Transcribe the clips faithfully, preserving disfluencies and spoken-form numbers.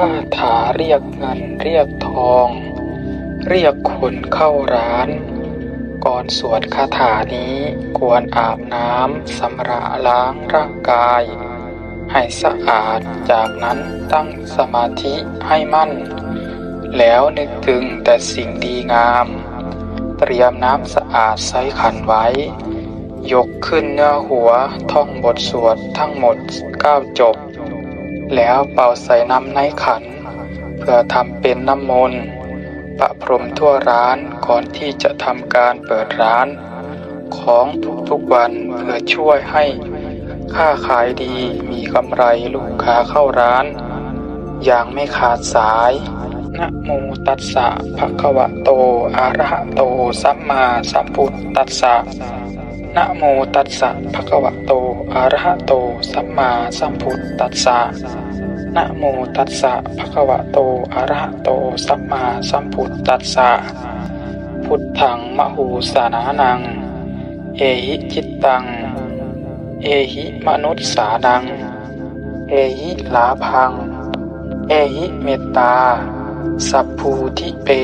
คาถาเรียกเงินเรียกทอง เรียกคนเข้าร้าน ก่อนสวดคาถานี้ควรอาบน้ำชำระล้างร่างกายให้สะอาด จากนั้นตั้งสมาธิให้มั่น แล้วนึกถึงแต่สิ่งดีงาม เตรียมน้ำสะอาดใส่ขันไว้ ยกขึ้นเหนือหัว ท่องบทสวดทั้งหมดเก้าจบ แล้วเป่าใส่น้ำในขัน เพื่อทำเป็นน้ำมนต์ ประพรมทั่วร้านก่อนที่จะทำการเปิดร้านของทุกๆวัน เพื่อช่วยให้ค้าขายดี มีกำไร ลูกค้าเข้าร้านอย่างไม่ขาดสาย Namo tassa bhagavato arahato sammāsambuddhassa. Namo tassa bhagavato arahato sammāsambuddhassa. Namo tassa bhagavato arahato sammāsambuddhassa. Buddhaṃ mahūsanānaṃ, ehi cittaṃ, ehi manussānaṃ, ehi lābhaṃ, ehi mettā, sabbūtipe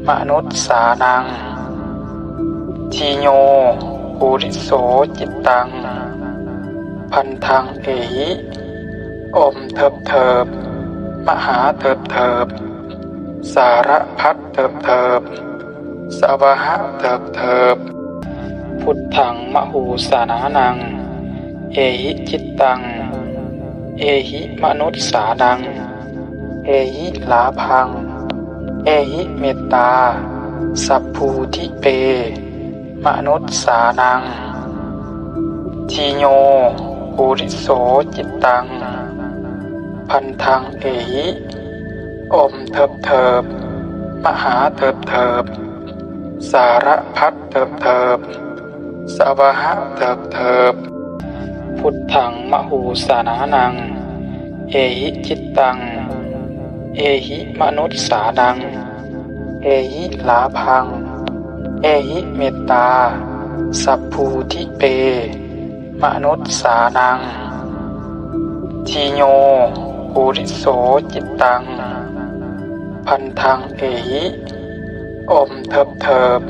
manussānaṃ. Jiñño puriso cittaṃ, pandaṃ ehi, om เถิบเถิบ มหาเถิบเถิบ สารพัดเถิบเถิบ สวาหะเถิบเถิบ Buddhaṃ mahūsanānaṃ, ehi cittaṃ, ehi manussānaṃ, ehi lābhaṃ, ehi mettā, sabbūtipe manussānaṃ. Jiñño puriso cittaṃ, pandaṃ ehi, om เถิบเถิบ มหาเถิบเถิบ สารพัดเถิบเถิบ สวาหะเถิบเถิบ Buddhaṃ mahūsanānaṃ, ehi cittaṃ, ehi manussānaṃ, ehi lābhaṃ, ehi mettā, sabbūtipe manussānaṃ. Jiñño puriso cittaṃ, pandaṃ ehi, om เถิบเถิบ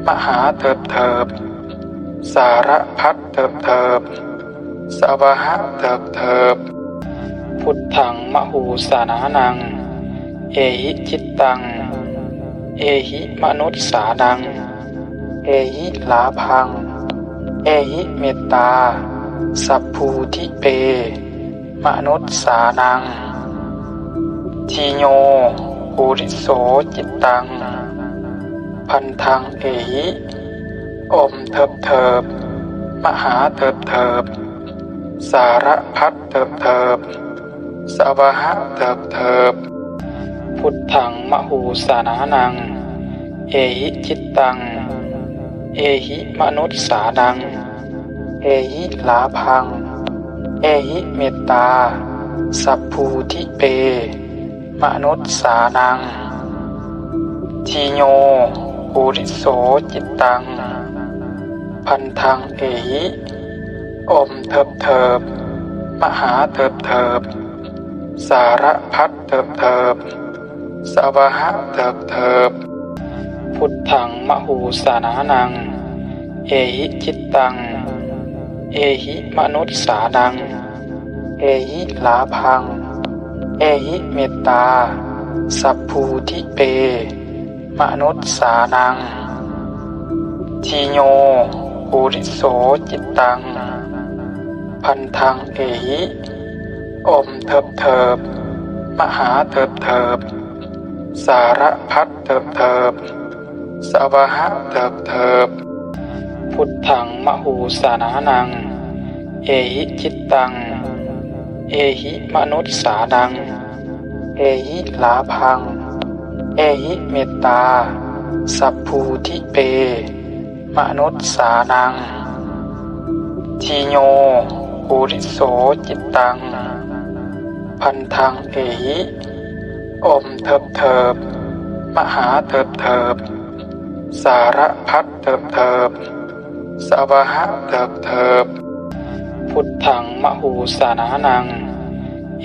มหาเถิบเถิบ สารพัดเถิบเถิบ สวาหะเถิบเถิบ Buddhaṃ mahūsanānaṃ, ehi cittaṃ, ehi manussānaṃ, ehi lābhaṃ, ehi mettā, sabbūtipe manussānaṃ. Jiñño puriso cittaṃ, pandaṃ ehi, om เถิบเถิบ มหาเถิบเถิบ สารพัดเถิบเถิบ สวาหะเถิบเถิบ Buddhaṃ mahūsanānaṃ, ehi cittaṃ, ehi manussānaṃ, ehi lābhaṃ, ehi mettā, sabbūtipe manussānaṃ. Jiñño puriso cittaṃ, pandaṃ ehi, om เถิบเถิบ มหาเถิบเถิบ สารพัดเถิบเถิบ สวาหะเถิบเถิบ Buddhaṃ mahūsanānaṃ, ehi cittaṃ, ehi manussānaṃ, ehi lābhaṃ, ehi mettā, sabbūtipe manussānaṃ. Jiñño puriso cittaṃ, pandaṃ ehi, om เถิบเถิบ มหาเถิบเถิบ สารพัดเถิบเถิบ สวาหะเถิบเถิบ Buddhaṃ mahūsanānaṃ, ehi cittaṃ, ehi manussānaṃ, ehi lābhaṃ, ehi mettā, sabbūtipe manussānaṃ. Jiñño puriso cittaṃ, pandaṃ ehi, om เถิบเถิบ มหาเถิบเถิบ สารพัดเถิบเถิบ สวาหะเถิบเถิบ Buddhaṃ mahūsanānaṃ,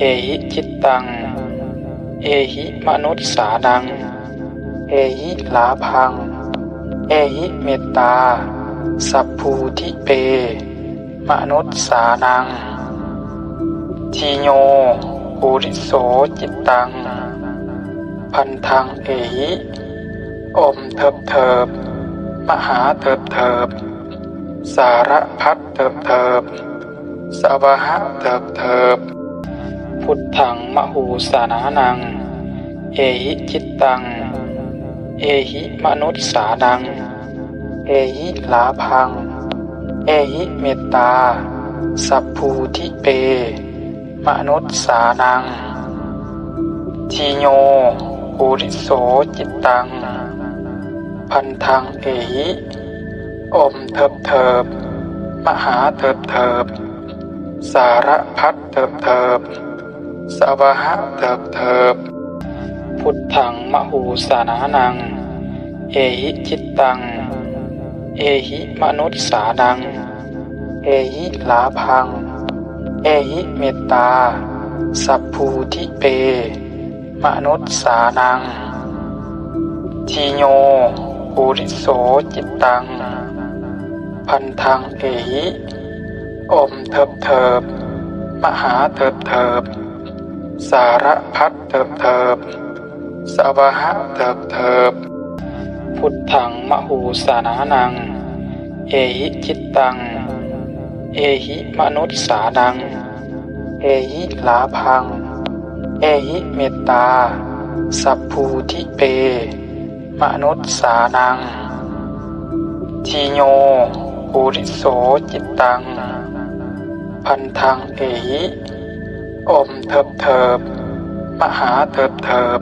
ehi cittaṃ, ehi manussānaṃ, ehi lābhaṃ, ehi mettā sabbūtipe manussānaṃ. Jiñño puriso cittaṃ bandhaṃ ehi, om เถิบเถิบ มหาเถิบเถิบ สารพัดเถิบเถิบ สวะหะเถิบเถิบ buddhaṃ mahūsānānaṃ, ehi cittaṃ, ehi manussānaṃ, ehi lābhaṃ, ehi mettā sabbūtipe manussānaṃ. Jiñño puriso cittaṃ bandhaṃ ehi, om เถิบเถิบ มหาเถิบเถิบ สารพัดเถิบเถิบ สวะหะเถิบเถิบ buddhaṃ mahūsānānaṃ, ehi cittaṃ, ehi manussānaṃ, ehi lābhaṃ, ehi mettā sabbūtipe manussānaṃ. Jiñño puriso cittaṃ bandhaṃ ehi, om เถิบเถิบ มหาเถิบเถิบ สารพัดเถิบเถิบ สวะหะเถิบเถิบ buddhaṃ mahūsānānaṃ, ehi cittaṃ, ehi manussānaṃ, ehi lābhaṃ, ehi mettā sabbūtipe manussānaṃ. Jiñño puriso cittaṃ bandhaṃ ehi, om เถิบเถิบ มหาเถิบเถิบ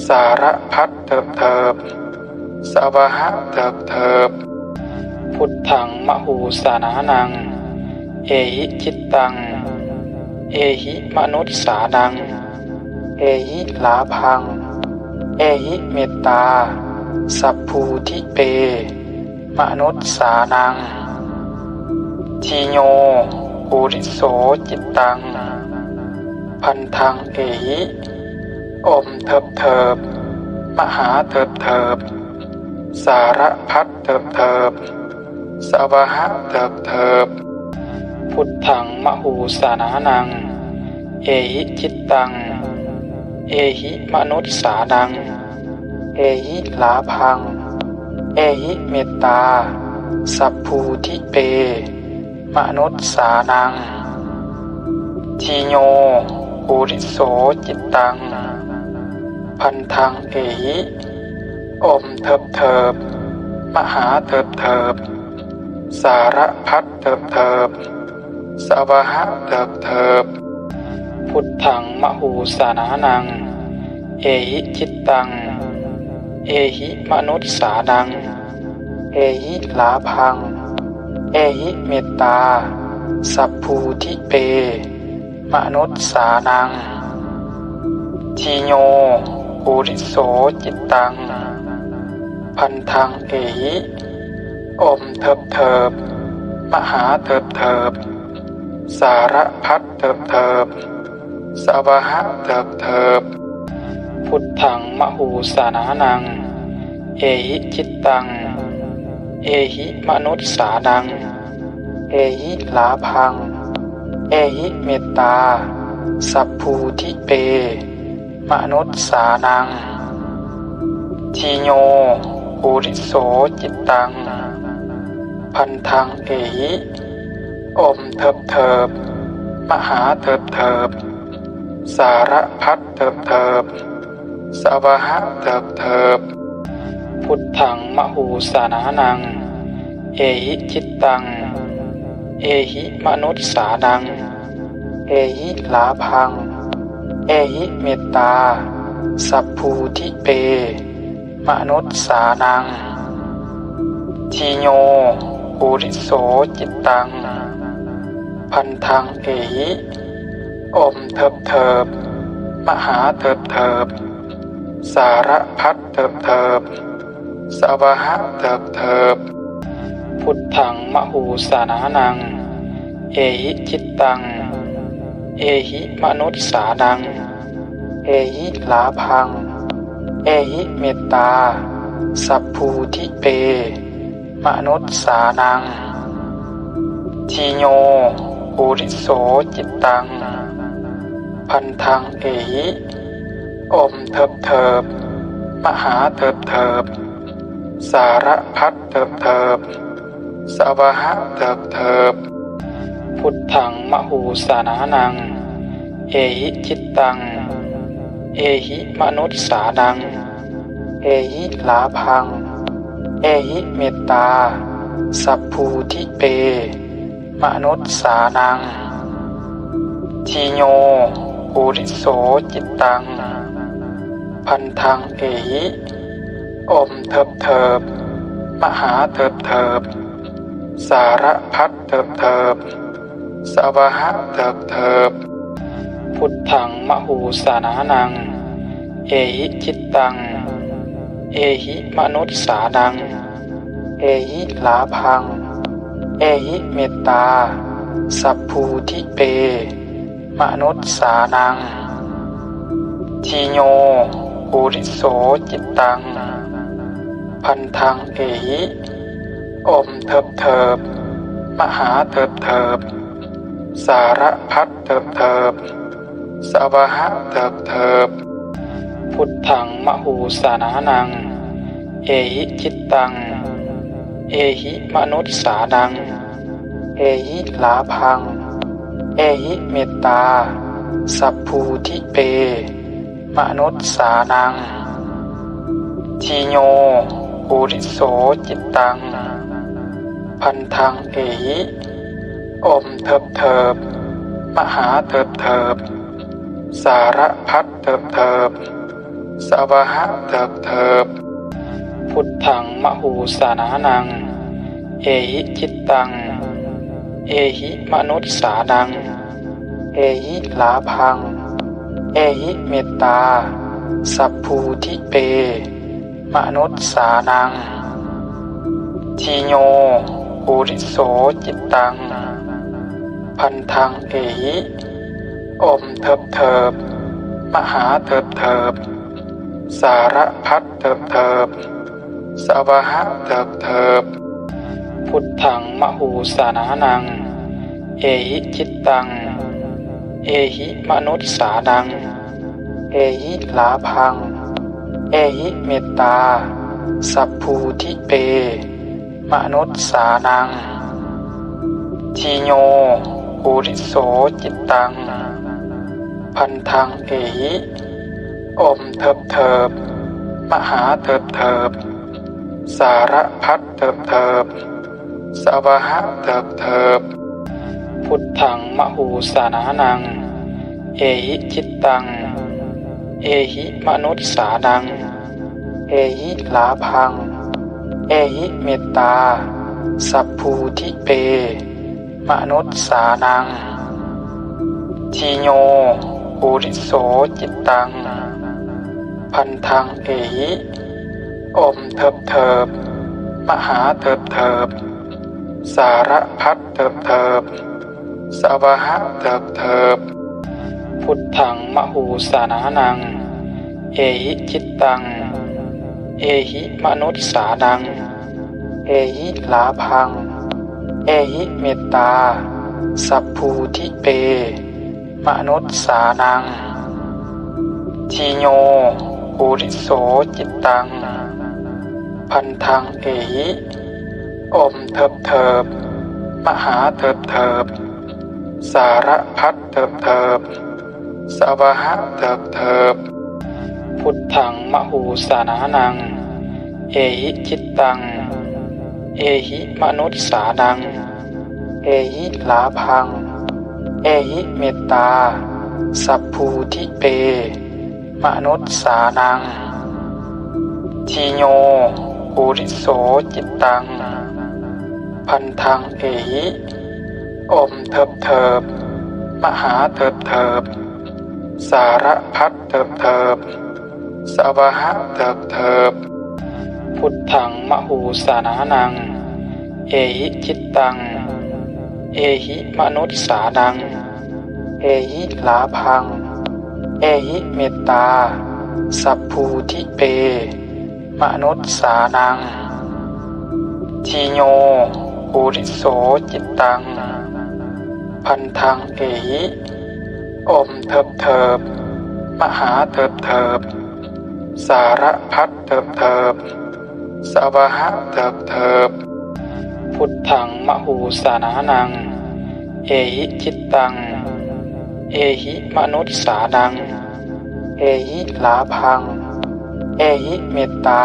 สารพัดเถิบเถิบ สวะหะเถิบเถิบ buddhaṃ mahūsānānaṃ, ehi cittaṃ, ehi manussānaṃ, ehi lābhaṃ, ehi mettā sabbūtipe manussānaṃ. Jiñño puriso cittaṃ bandhaṃ ehi, om เถิบเถิบ มหาเถิบเถิบ สารพัดเถิบเถิบ สวะหะเถิบเถิบ buddhaṃ mahūsānānaṃ, ehi cittaṃ, ehi manussānaṃ, ehi lābhaṃ, ehi mettā sabbūtipe manussānaṃ. Jiñño puriso cittaṃ bandhaṃ ehi, om เถิบเถิบ มหาเถิบเถิบ สารพัดเถิบเถิบ สวะหะเถิบเถิบ buddhaṃ mahūsānānaṃ, ehi cittaṃ, ehi manussānaṃ, ehi lābhaṃ, ehi mettā sabbūtipe manussānaṃ. Jiñño puriso cittaṃ bandhaṃ ehi, om เถิบเถิบ มหาเถิบเถิบ สารพัดเถิบเถิบ สวะหะเถิบเถิบ buddhaṃ mahūsānānaṃ, ehi cittaṃ, ehi manussānaṃ, ehi lābhaṃ, ehi mettā sabbūtipe manussānaṃ. Jiñño puriso cittaṃ bandhaṃ ehi, om เถิบเถิบ มหาเถิบเถิบ สารพัดเถิบเถิบ สวะหะเถิบเถิบ buddhaṃ mahūsānānaṃ, ehi cittaṃ, ehi manussānaṃ, ehi lābhaṃ, ehi mettā sabbūtipe manussānaṃ. Jiñño puriso cittaṃ bandhaṃ ehi, om เถิบเถิบ มหาเถิบเถิบ สารพัดเถิบเถิบ สวะหะเถิบเถิบ buddhaṃ mahūsānānaṃ, ehi cittaṃ, ehi manussānaṃ, ehi lābhaṃ, ehi mettā, sabbūtipe, manussānaṃ, jiñño, puriso, cittaṃ, bandhaṃ, ehi, อม เถิบเถิบ มหา เถิบเถิบ สารพัด เถิบเถิบ สวะหะ เถิบเถิบ buddhaṃ mahūsanānaṃ, ehi cittaṃ, ehi manussānaṃ, ehi lābhaṃ, ehi mettā, sabbūtipe, manussānaṃ, jiñño, puriso, cittaṃ, bandhaṃ, ehi, อม เถิบเถิบ มหา เถิบเถิบ สารพัด เถิบเถิบ สวะหะ เถิบเถิบ buddhaṃ mahūsanānaṃ, ehi cittaṃ, ehi manussānaṃ, ehi lābhaṃ, ehi mettā, sabbūtipe, manussānaṃ, jiñño, puriso, cittaṃ, bandhaṃ, ehi, อม เถิบเถิบ มหา เถิบเถิบ สารพัด เถิบเถิบ สวะหะ เถิบเถิบ buddhaṃ mahūsanānaṃ, ehi cittaṃ, ehi manussānaṃ, ehi lābhaṃ, ehi mettā, sabbūtipe, manussānaṃ, jiñño, puriso, cittaṃ, bandhaṃ, ehi, อม เถิบเถิบ มหา เถิบเถิบ สารพัด เถิบเถิบ สวะหะ เถิบเถิบ buddhaṃ mahūsanānaṃ, ehi cittaṃ, ehi manussānaṃ, ehi lābhaṃ, ehi mettā, sabbūtipe, manussānaṃ, jiñño, puriso, cittaṃ, bandhaṃ, ehi, อม เถิบเถิบ มหา เถิบเถิบ สารพัด เถิบเถิบ สวะหะ เถิบเถิบ buddhaṃ mahūsanānaṃ, ehi cittaṃ, ehi manussānaṃ, ehi lābhaṃ, ehi mettā, sabbūtipe, manussānaṃ, jiñño, puriso, cittaṃ, bandhaṃ, ehi, อม เถิบเถิบ มหา เถิบเถิบ สารพัด เถิบเถิบ สวะหะ เถิบเถิบ buddhaṃ mahūsanānaṃ, ehi cittaṃ, ehi manussānaṃ, ehi lābhaṃ, ehi mettā, sabbūtipe, manussānaṃ, jiñño, puriso, cittaṃ, bandhaṃ, ehi, อม เถิบเถิบ มหา เถิบเถิบ สารพัด เถิบเถิบ สวะหะ เถิบเถิบ buddhaṃ mahūsanānaṃ, ehi cittaṃ, ehi manussānaṃ, ehi lābhaṃ, ehi mettā, sabbūtipe, manussānaṃ, jiñño, puriso, cittaṃ, bandhaṃ, ehi, อม เถิบเถิบ มหา เถิบเถิบ สารพัด เถิบเถิบ สวะหะ เถิบเถิบ buddhaṃ mahūsanānaṃ, ehi cittaṃ, ehi manussānaṃ, ehi lābhaṃ, ehi mettā, sabbūtipe, manussānaṃ, jiñño, puriso, cittaṃ, bandhaṃ, ehi, อม เถิบเถิบ มหา เถิบเถิบ สารพัด เถิบเถิบ สวะหะ เถิบเถิบ buddhaṃ mahūsanānaṃ, ehi cittaṃ, ehi manussānaṃ, ehi lābhaṃ, Ehi mettā sabbūtipe manussānaṃ. Diñño puriso cittaṃ pandaṃ ehi. อมเถิบเถิบ มหาเถิบเถิบ สารพัดเถิบเถิบ สวหะเถิบเถิบ Buddhaṃ mahūsanānaṃ ehi cittaṃ ehi manussānaṃ ehi lābhaṃ ehi mettā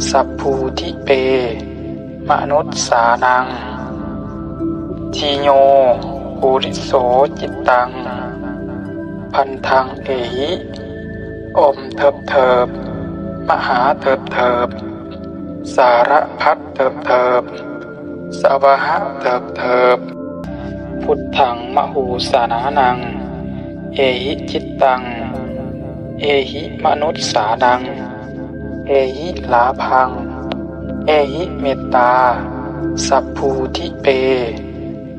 sabbūtipe manussānaṃ. Diñño puriso cittaṃ pandaṃ ehi. อมเถิบเถิบ มหาเถิบเถิบ สารพัดเถิบเถิบ สวหะเถิบเถิบ Buddhaṃ mahūsanānaṃ ehi cittaṃ ehi manussānaṃ ehi lābhaṃ ehi mettā sabbūtipe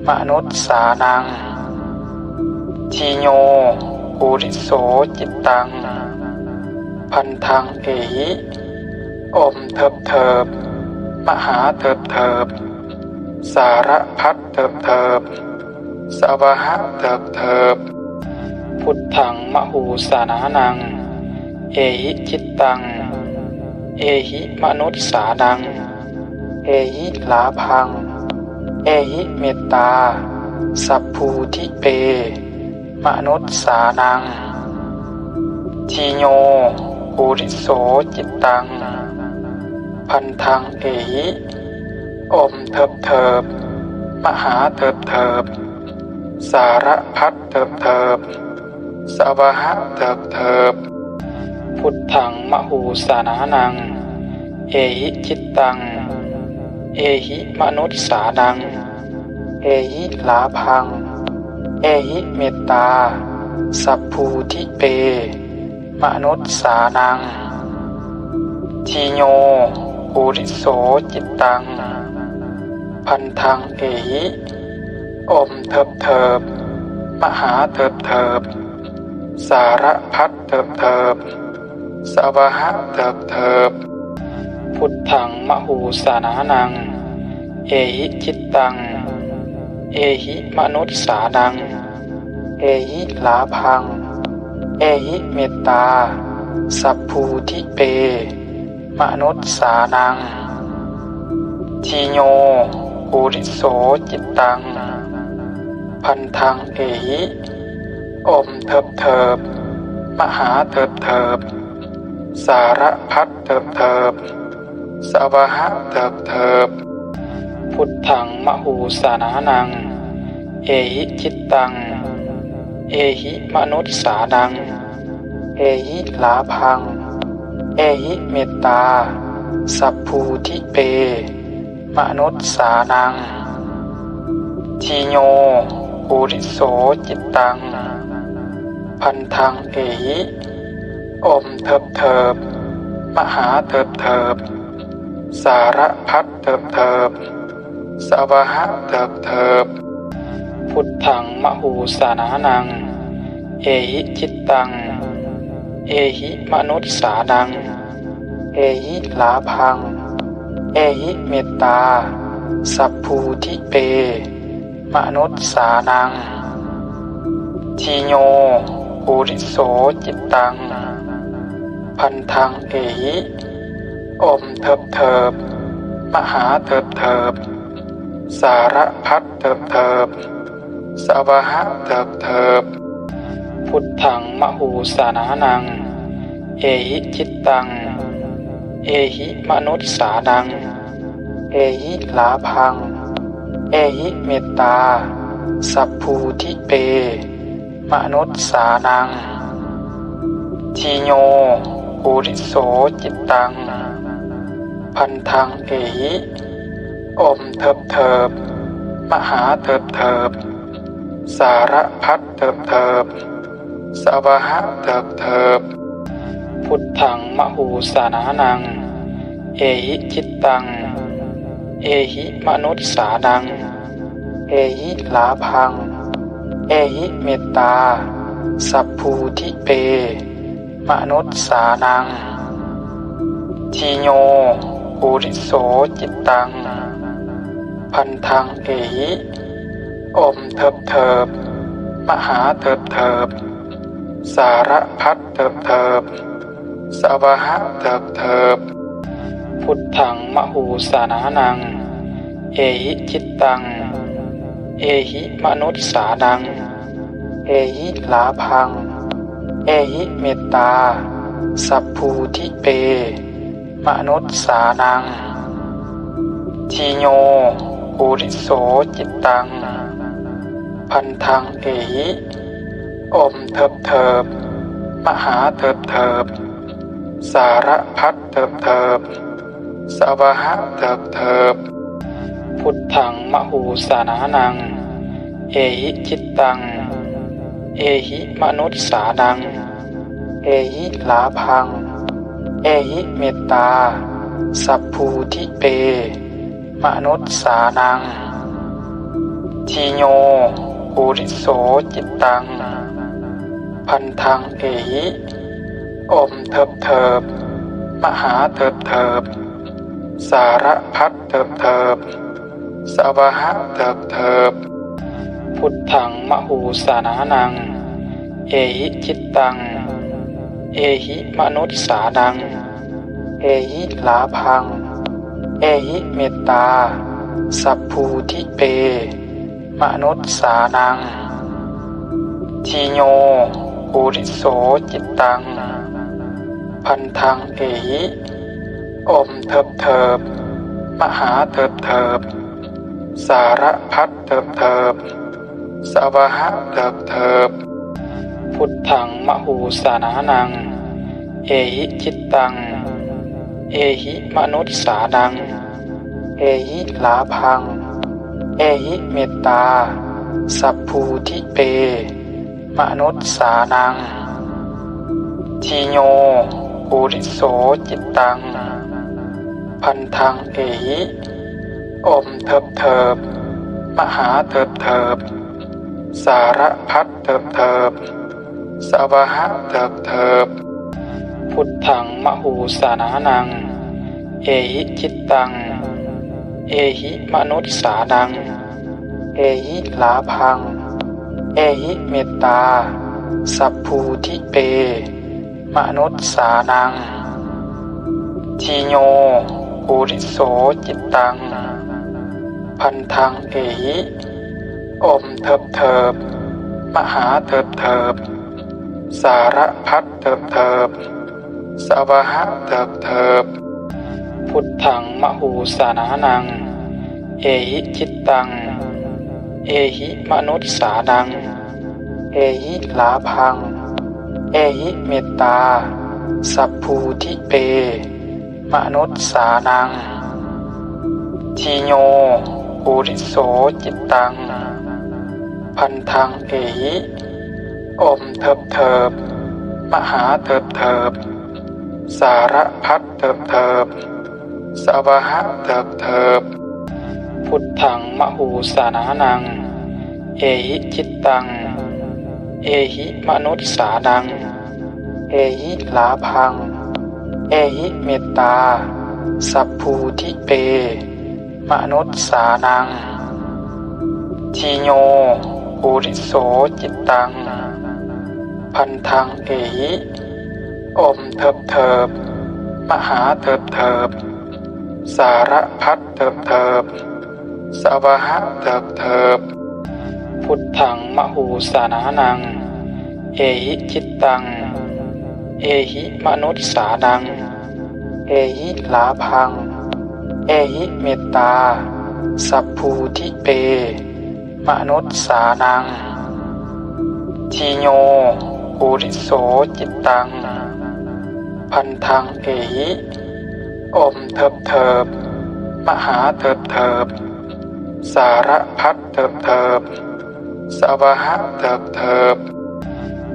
manussānaṃ. Diñño puriso cittaṃ pandaṃ ehi. อมเถิบเถิบ มหาเถิบเถิบ สารพัดเถิบเถิบ สวหะเถิบเถิบ Buddhaṃ mahūsanānaṃ ehi cittaṃ ehi manussānaṃ ehi lābhaṃ ehi mettā sabbūtipe manussānaṃ. Diñño puriso cittaṃ pandaṃ ehi. อมเถิบเถิบ มหาเถิบเถิบ สารพัดเถิบเถิบ สวหะเถิบเถิบ Buddhaṃ mahūsanānaṃ ehi cittaṃ ehi manussānaṃ ehi lābhaṃ ehi mettā sabbūtipe manussānaṃ. Diñño puriso cittaṃ pandaṃ ehi. อมเถิบเถิบ มหาเถิบเถิบ สารพัดเถิบเถิบ สวหะเถิบเถิบ Buddhaṃ mahūsanānaṃ ehi cittaṃ ehi manussānaṃ ehi lābhaṃ ehi mettā sabbūtipe manussānaṃ. Diñño puriso cittaṃ pandaṃ ehi. อมเถิบเถิบ มหาเถิบเถิบ สารพัดเถิบเถิบ สวหะเถิบเถิบ Buddhaṃ mahūsanānaṃ ehi cittaṃ ehi manussānaṃ ehi lābhaṃ ehi mettā sabbūtipe manussānaṃ. Diñño puriso cittaṃ pandaṃ ehi. อมเถิบเถิบ มหาเถิบเถิบ สารพัดเถิบเถิบ สวหะเถิบเถิบ Buddhaṃ mahūsanānaṃ ehi cittaṃ ehi manussānaṃ ehi lābhaṃ ehi mettā sabbūtipe manussānaṃ. Diñño puriso cittaṃ pandaṃ ehi. อมเถิบเถิบ มหาเถิบเถิบ สารพัดเถิบเถิบ สวหะเถิบเถิบ Buddhaṃ mahūsanānaṃ ehi cittaṃ ehi manussānaṃ ehi lābhaṃ ehi mettā sabbūtipe manussānaṃ. Diñño puriso cittaṃ pandaṃ ehi. อมเถิบเถิบ มหาเถิบเถิบ สารพัดเถิบเถิบ สวหะเถิบเถิบ Buddhaṃ mahūsanānaṃ ehi cittaṃ ehi manussānaṃ ehi lābhaṃ ehi mettā sabbūtipe manussānaṃ. Dhiyo puriso cittaṃ bandhaṃ ehi. อมเถิบเถิบ มหาเถิบเถิบ สารพัดเถิบเถิบ สวาหะเถิบเถิบ buddhaṃ mahūsanānaṃ ehi cittaṃ ehi manussānaṃ ehi lābhaṃ ehi mettā sabbūtipe manussānaṃ. Dhiyo puriso cittaṃ bandhaṃ ehi. อมเถิบเถิบ มหาเถิบเถิบ สารพัดเถิบเถิบ สวาหะเถิบเถิบ buddhaṃ mahūsanānaṃ ehi cittaṃ ehi manussānaṃ ehi lābhaṃ ehi mettā sabbūtipe manussānaṃ. Dhiyo puriso cittaṃ bandhaṃ ehi. อมเถิบเถิบ มหาเถิบเถิบ สารพัดเถิบเถิบ สวาหะเถิบเถิบ buddhaṃ mahūsanānaṃ ehi cittaṃ ehi manussānaṃ ehi lābhaṃ ehi mettā sabbūtipe manussānaṃ. Dhiyo puriso cittaṃ bandhaṃ ehi. อมเถิบเถิบ มหาเถิบเถิบ สารพัดเถิบเถิบ สวาหะเถิบเถิบ buddhaṃ mahūsanānaṃ ehi cittaṃ ehi manussānaṃ ehi lābhaṃ ehi mettā sabbūtipe manussānaṃ. Dhiyo puriso cittaṃ bandhaṃ ehi. อมเถิบเถิบ มหาเถิบเถิบ สารพัดเถิบเถิบ สวาหะเถิบเถิบ buddhaṃ mahūsanānaṃ ehi cittaṃ ehi manussānaṃ ehi lābhaṃ ehi mettā sabbūtipe manussānaṃ. Dhiyo puriso cittaṃ bandhaṃ ehi. อมเถิบเถิบ มหาเถิบเถิบ สารพัดเถิบเถิบ สวาหะเถิบเถิบ buddhaṃ mahūsanānaṃ ehi cittaṃ ehi manussānaṃ ehi lābhaṃ ehi mettā sabbūtipe manussānaṃ. Dhiyo puriso cittaṃ bandhaṃ ehi. อมเถิบเถิบ มหาเถิบเถิบ สารพัดเถิบเถิบ สวาหะเถิบเถิบ buddhaṃ mahūsanānaṃ ehi cittaṃ ehi manussānaṃ ehi lābhaṃ ehi mettā sabbūtipe manussānaṃ. Dhiyo puriso cittaṃ bandhaṃ ehi. อมเถิบเถิบ มหาเถิบเถิบ สารพัดเถิบเถิบ สวาหะเถิบเถิบ buddhaṃ mahūsanānaṃ ehi cittaṃ ehi manussānaṃ ehi lābhaṃ ehi mettā sabbūtipe manussānaṃ. Dhiyo puriso cittaṃ bandhaṃ ehi. อมเถิบเถิบ มหาเถิบเถิบ สารพัดเถิบเถิบ สวาหะเถิบเถิบ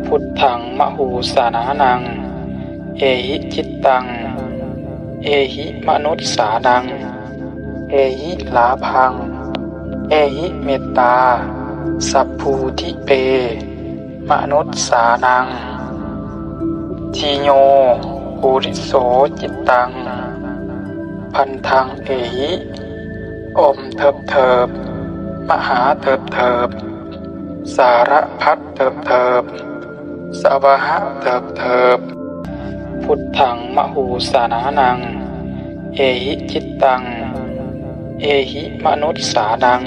buddhaṃ mahūsanānaṃ ehi cittaṃ ehi manussānaṃ ehi lābhaṃ ehi mettā sabbūtipe manussānaṃ. Diyo puriso cittaṃ bandhaṃ ehi. อมเถิบเถิบ มหาเถิบเถิบ สารพัดเถิบเถิบ สวาหะเถิบเถิบ buddhaṃ mahūsānānaṃ ehi cittaṃ ehi manussānaṃ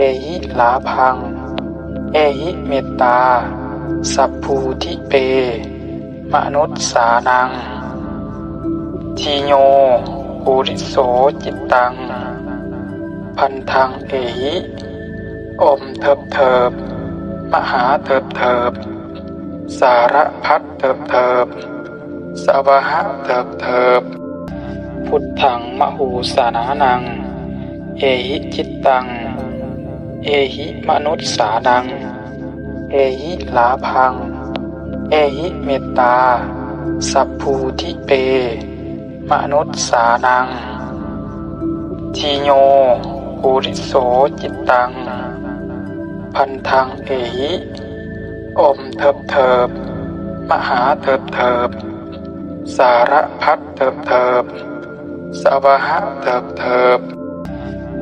ehi lābhaṃ ehi mettā sabbūtipe manussānaṃ. Diyo puriso cittaṃ bandhaṃ ehi. อมเถิบเถิบ มหาเถิบเถิบ สารพัดเถิบเถิบ สวาหะเถิบเถิบ buddhaṃ mahūsānānaṃ ehi cittaṃ ehi manussānaṃ ehi lābhaṃ ehi mettā sabbūtipe manussānaṃ. Diyo puriso cittaṃ bandhaṃ ehi. อมเถิบเถิบ มหาเถิบเถิบ สารพัดเถิบเถิบ สวาหะเถิบเถิบ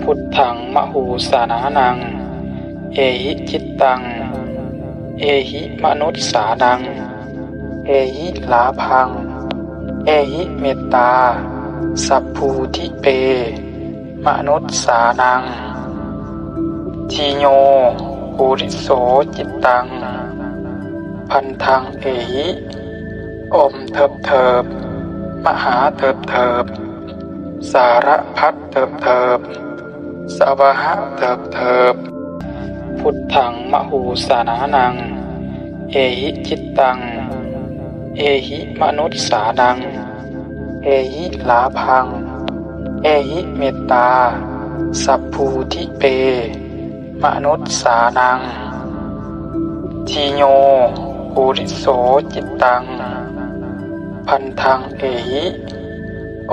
buddhaṃ mahūsānānaṃ ehi cittaṃ ehi manussānaṃ ehi lābhaṃ ehi mettā sabbūtipe manussānaṃ. Diyo puriso cittaṃ bandhaṃ ehi. อมเถิบเถิบ มหาเถิบเถิบ สารพัดเถิบเถิบ สวาหะเถิบเถิบ buddhaṃ mahūsānānaṃ ehi cittaṃ ehi manussānaṃ ehi lābhaṃ ehi mettā sabbūtipe manussānaṃ. Diyo puriso cittaṃ bandhaṃ ehi.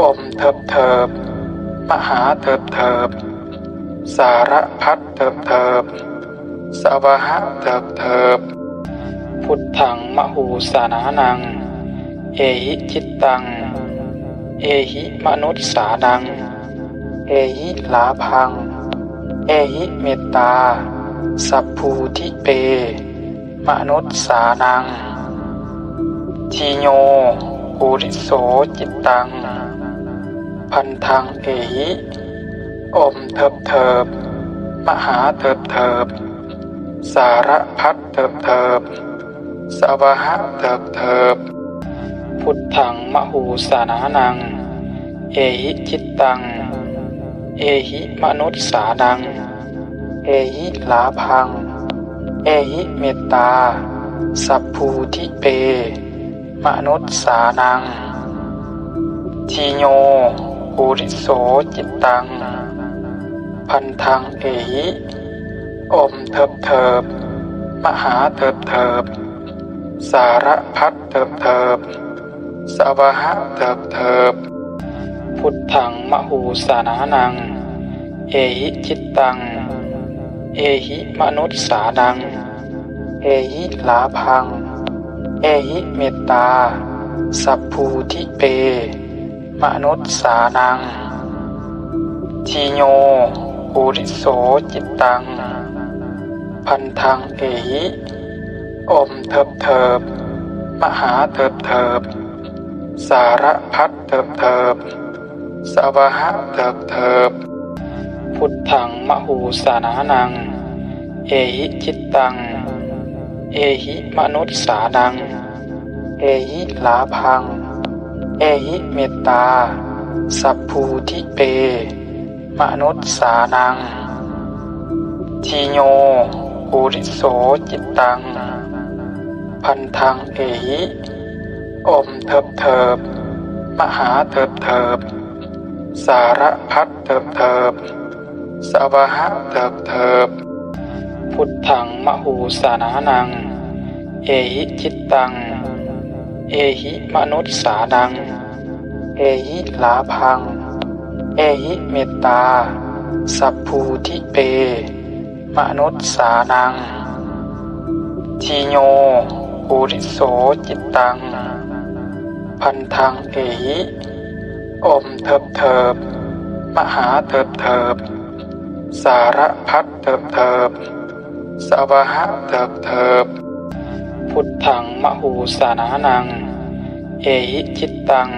อมเถิบเถิบ มหาเถิบเถิบ สารพัดเถิบเถิบ สวาหะเถิบเถิบ buddhaṃ mahūsānānaṃ ehi cittaṃ ehi manussānaṃ ehi lābhaṃ ehi mettā sabbūtipe manussānaṃ. Diyo puriso cittaṃ bandhaṃ ehi. อมเถิบเถิบ มหาเถิบเถิบ สารพัดเถิบเถิบ สวาหะเถิบเถิบ buddhaṃ mahūsānānaṃ ehi cittaṃ ehi manussānaṃ ehi lābhaṃ ehi mettā sabbūtipe manussānaṃ. Diyo puriso cittaṃ bandhaṃ ehi. อมเถิบเถิบ มหาเถิบเถิบ สารพัดเถิบเถิบ สวาหะเถิบเถิบ buddhaṃ mahūsānānaṃ ehi cittaṃ ehi manussānaṃ ehi lābhaṃ ehi mettā sabbūtipe manussānaṃ. Diyo puriso cittaṃ bandhaṃ ehi. อมเถิบเถิบ มหาเถิบเถิบ สารพัดเถิบเถิบ สวาหะเถิบเถิบ buddhaṃ mahūsānānaṃ ehi cittaṃ ehi manussānaṃ ehi lābhaṃ ehi mettā sabbūtipe manussānaṃ. Diyo puriso cittaṃ bandhaṃ ehi. อมเถิบเถิบ มหาเถิบเถิบ สารพัดเถิบเถิบ สวาหะเถิบเถิบ buddhaṃ mahūsānānaṃ ehi cittaṃ ehi manussānaṃ ehi lābhaṃ ehi mettā sabbūtipe manussānaṃ. Jiñño puriso cittaṃ bandhaṃ ehi. อมเถิบเถิบ มหาเถิบเถิบ สารพัดเถิบเถิบ สวาหะเถิบเถิบ Buddhaṃ mahūsanānaṃ ehi cittaṃ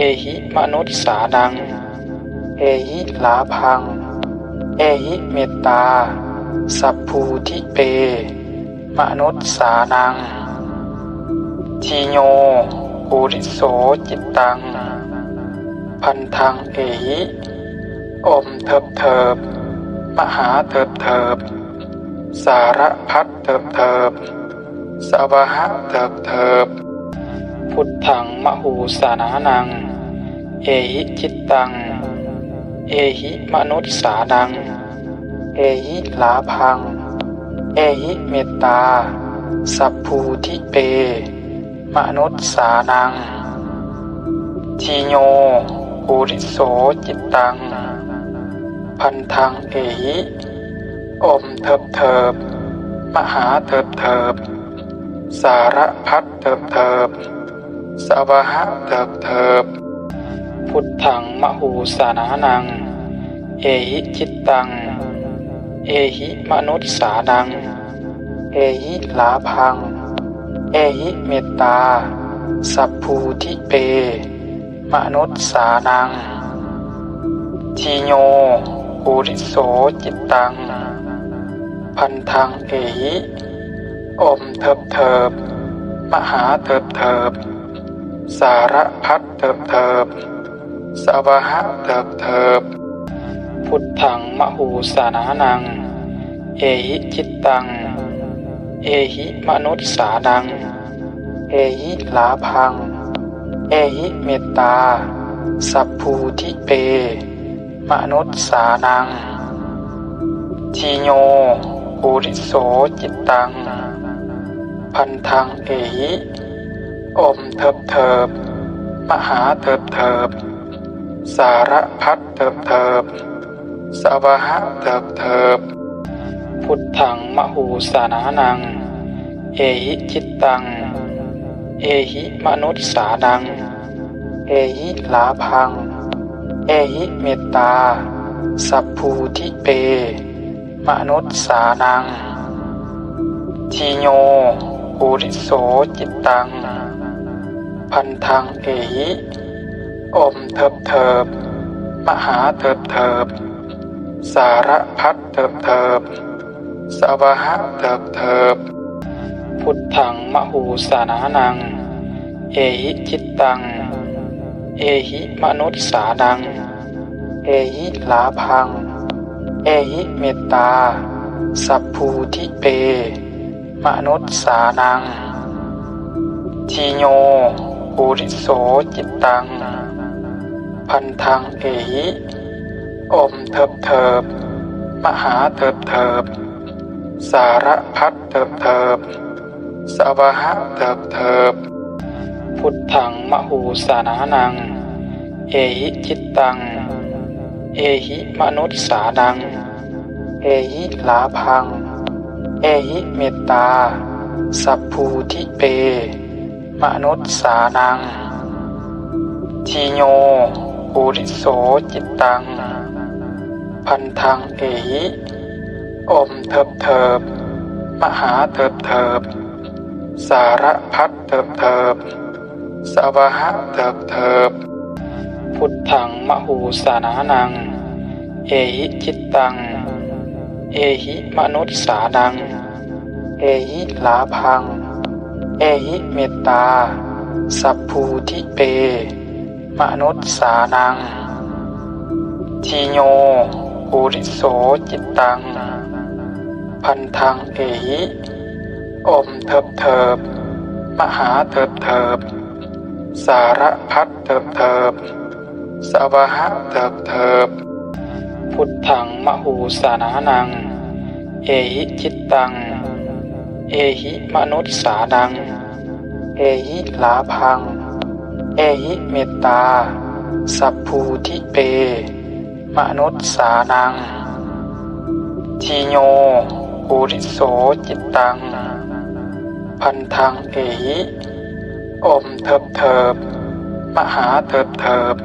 ehi manussānaṃ ehi lābhaṃ ehi mettā sabbūtipe manussānaṃ. Jiñño puriso cittaṃ bandhaṃ ehi. อมเถิบเถิบ มหาเถิบเถิบ สารพัดเถิบเถิบ สวาหะเถิบเถิบ Buddhaṃ mahūsanānaṃ ehi cittaṃ ehi manussānaṃ ehi lābhaṃ ehi mettā sabbūtipe manussānaṃ. Jiñño puriso cittaṃ bandhaṃ ehi. อมเถิบเถิบ มหาเถิบเถิบ สารพัดเถิบเถิบ สวาหะเถิบเถิบ Buddhaṃ mahūsanānaṃ ehi cittaṃ ehi manussānaṃ ehi lābhaṃ ehi mettā sabbūtipe manussānaṃ. Jiñño puriso cittaṃ bandhaṃ ehi. อมเถิบเถิบ มหาเถิบเถิบ สารพัดเถิบเถิบ สวาหะเถิบเถิบ Buddhaṃ mahūsanānaṃ ehi cittaṃ ehi manussānaṃ ehi lābhaṃ ehi mettā sabbūtipe manussānaṃ. Jiñño puriso cittaṃ bandhaṃ ehi. อมเถิบเถิบ มหาเถิบเถิบ สารพัดเถิบเถิบ สวาหะเถิบเถิบ Buddhaṃ mahūsanānaṃ ehi cittaṃ ehi manussānaṃ ehi lābhaṃ ehi mettā sabbūtipe manussānaṃ. Jiñño puriso cittaṃ bandhaṃ ehi. อมเถิบเถิบ มหาเถิบเถิบ สารพัดเถิบเถิบ สวาหะเถิบเถิบ Buddhaṃ mahūsanānaṃ ehi cittaṃ ehi manussānaṃ ehi lābhaṃ ehi mettā sabbūtipe manussānaṃ. Jiñño puriso cittaṃ bandhaṃ ehi. อมเถิบเถิบ มหาเถิบเถิบ สารพัดเถิบเถิบ สวาหะเถิบเถิบ Buddhaṃ mahūsanānaṃ ehi cittaṃ ehi manussānaṃ ehi lābhaṃ ehi mettā sabbūtipe manussānaṃ. Jiñño puriso cittaṃ bandhaṃ ehi. อมเถิบเถิบ มหาเถิบเถิบ สารพัดเถิบเถิบ สวาหะเถิบเถิบ Buddhaṃ mahūsanānaṃ ehi cittaṃ ehi manussānaṃ ehi lābhaṃ ehi mettā sabbūtipe manussānaṃ. Jiñño puriso cittaṃ bandhaṃ ehi. อมเถิบเถิบ มหาเถิบเถิบ สารพัดเถิบเถิบ สวาหะเถิบเถิบ Buddhaṃ mahūsanānaṃ ehi cittaṃ ehi manussānaṃ ehi lābhaṃ ehi mettā sabbūtipe manussānaṃ. Jiñño puriso cittaṃ Bhantaṃ ehi. อมเถิบเถิบ มหาเถิบเถิบ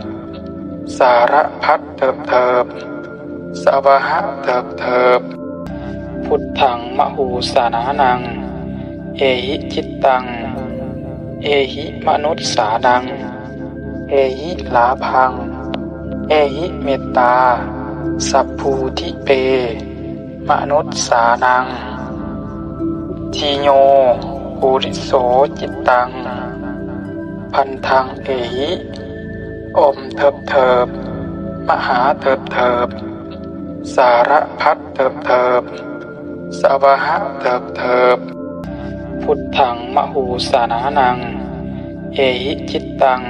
สารพัดเถิบเถิบ สวหะเถิบเถิบ Buddhaṃ mahūsanānaṃ ehi cittaṃ ehi manussānaṃ ehi lābhaṃ ehi mettā sabbūtipe manussānaṃ. Diyo puriso cittaṃ bhantaṃ ehi. อมเถิบเถิบ มหาเถิบเถิบ สารพัดเถิบเถิบ สวหะเถิบเถิบ Buddhaṃ mahūsanānaṃ ehi cittaṃ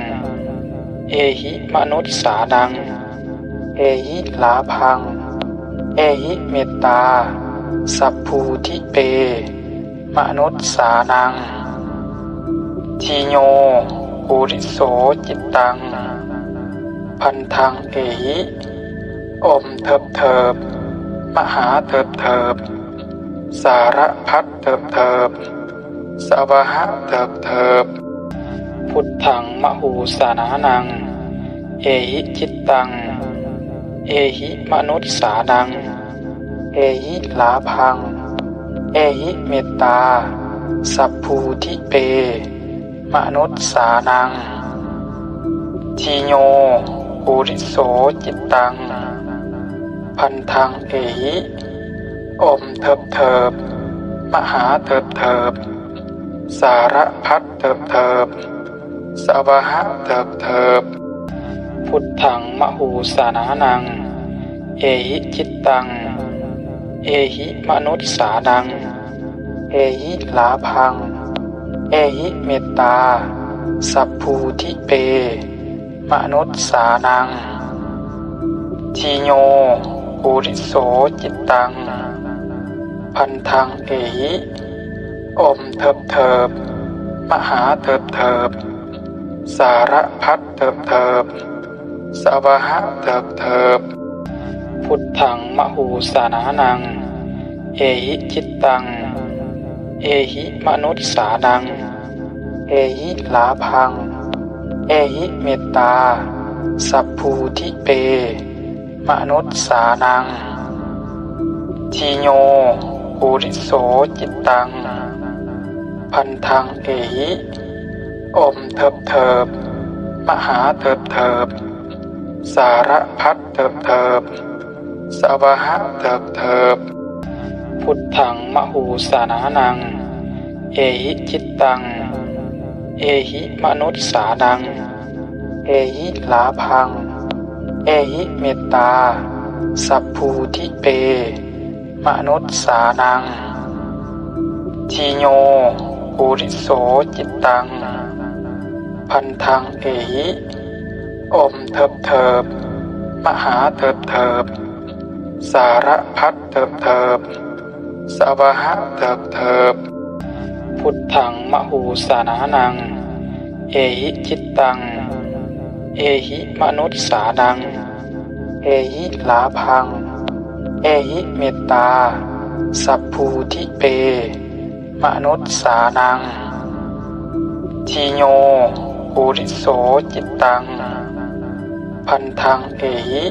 ehi manussānaṃ ehi lābhaṃ ehi mettā sabbūtipe manussānaṃ. Diyo puriso cittaṃ bhantaṃ ehi. อมเถิบเถิบ มหาเถิบเถิบ สารพัดเถิบเถิบ สวหะเถิบเถิบ Buddhaṃ mahūsanānaṃ ehi cittaṃ ehi manussānaṃ ehi lābhaṃ ehi mettā sabbūtipe manussānaṃ. Diyo puriso cittaṃ bhantaṃ ehi. อมเถิบเถิบ มหาเถิบเถิบ สารพัดเถิบเถิบ สวหะเถิบเถิบ Buddhaṃ mahūsanānaṃ ehi cittaṃ ehi manussānaṃ ehi lābhaṃ ehi mettā sabbūtipe manussānaṃ. Diyo puriso cittaṃ bhantaṃ ehi. อมเถิบเถิบ มหาเถิบเถิบ สารพัดเถิบเถิบ สวหะเถิบเถิบ Buddhaṃ mahūsanānaṃ ehi cittaṃ ehi manussānaṃ ehi lābhaṃ ehi mettā sabbūtipe manussānaṃ. Diyo puriso cittaṃ bhantaṃ ehi. อมเถิบเถิบ มหาเถิบเถิบ สารพัดเถิบเถิบ สวหะเถิบเถิบ Buddhaṃ mahūsanānaṃ ehi cittaṃ ehi manussānaṃ ehi lābhaṃ ehi mettā sabbūtipe manussānaṃ. Diyo puriso cittaṃ bhantaṃ ehi. อมเถิบเถิบ มหาเถิบเถิบ สารพัดเถิบเถิบ สวหะเถิบเถิบ Buddhaṃ mahūsanānaṃ ehi cittaṃ ehi manussānaṃ ehi lābhaṃ ehi mettā sabbūtipe manussānaṃ. Diyo puriso cittaṃ bhantaṃ ehi.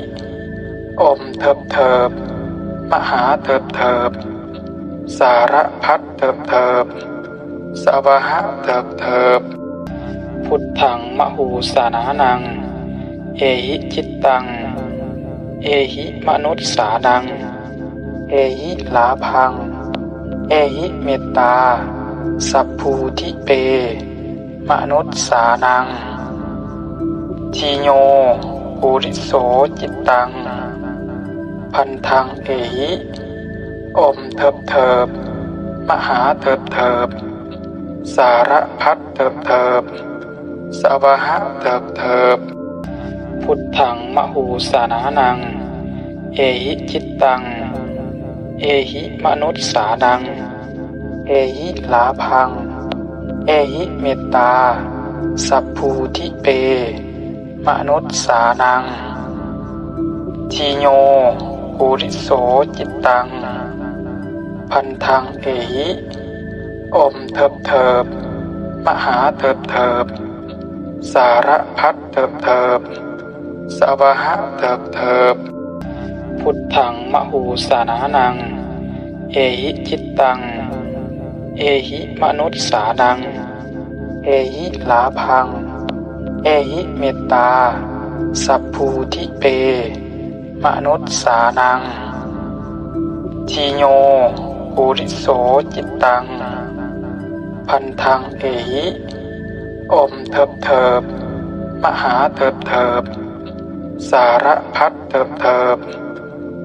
อมเถิบเถิบ มหาเถิบเถิบ สารพัดเถิบเถิบ สวหะเถิบเถิบ Buddhaṃ mahūsanānaṃ ehi cittaṃ ehi manussānaṃ ehi lābhaṃ ehi mettā sabbūtipe manussānaṃ. Diyo puriso cittaṃ bhantaṃ ehi. อมเถิบเถิบ มหาเถิบเถิบ สารพัดเถิบเถิบ สวหะเถิบเถิบ Buddhaṃ mahūsanānaṃ ehi cittaṃ ehi manussānaṃ ehi lābhaṃ ehi mettā sabbūtipe manussānaṃ. Diyo puriso cittaṃ bhantaṃ ehi. อมเถิบเถิบ มหาเถิบเถิบ สารพัดเถิบเถิบ สวหะเถิบเถิบ Buddhaṃ mahūsānānaṃ, ehi cittaṃ, ehi manussānaṃ, ehi lābhaṃ, ehi mettā, sabbūtipe manussānaṃ. Dhiyo puriso cittaṃ bandhaṃ ehi, อมเถิบเถิบ มหาเถิบเถิบ สารพัดเถิบเถิบ